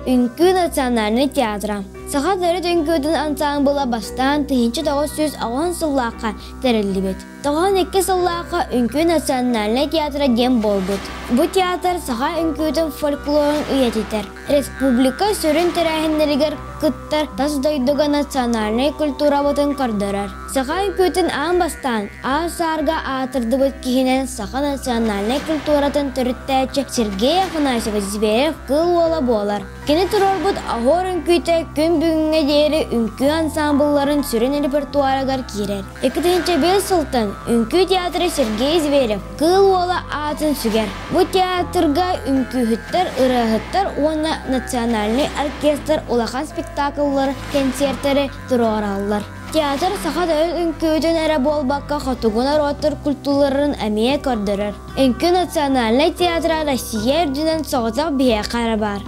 Үҥкүү национальнай театра. Саха төрүт үҥкүүтүн ансаамбыла бастаан 1980 сыллаахха тэриллибит. 92 сыллаахха Үҥкүү национальнай театра диэн буолбут. Бу театр саха үҥкүүтүн фольклорун үйэтитэр. Республика сүрүн тэрээһиннэригэр кыттар тас дойдуга национальнай культурабытын көрдөрөр. Саха үҥкүүтүн аан бастаан аар-саарга аатырдыбыт киһинэн саха национальнай культуратын төрүттээччи Сергей Афанасьевич Зверев-Кыыл Уола буолар. Кини туруорбут Оһуор үҥкүүтэ күн бүгүҥҥэ диэри үҥкүү ансаамбылларын сүрүн репертуарыгар киирэр. 2005 сылтан Үҥкүү театра Сергей Зверев Кыыл Уола аатын сүгэр. Бу театрга үҥкүүһүттэр, ырыаһыттар уонна национальнай оркестр улахан спектакллары, кэнсиэртэри туруораллар. Театр саха төрүт үҥкүүтүн эрэ буолбакка хотугу норуоттар культураларын эмиэ көрдөрөр. Үҥкүү национальнай театра Россия үрдүнэн соҕотох биһиэхэ эрэ баар.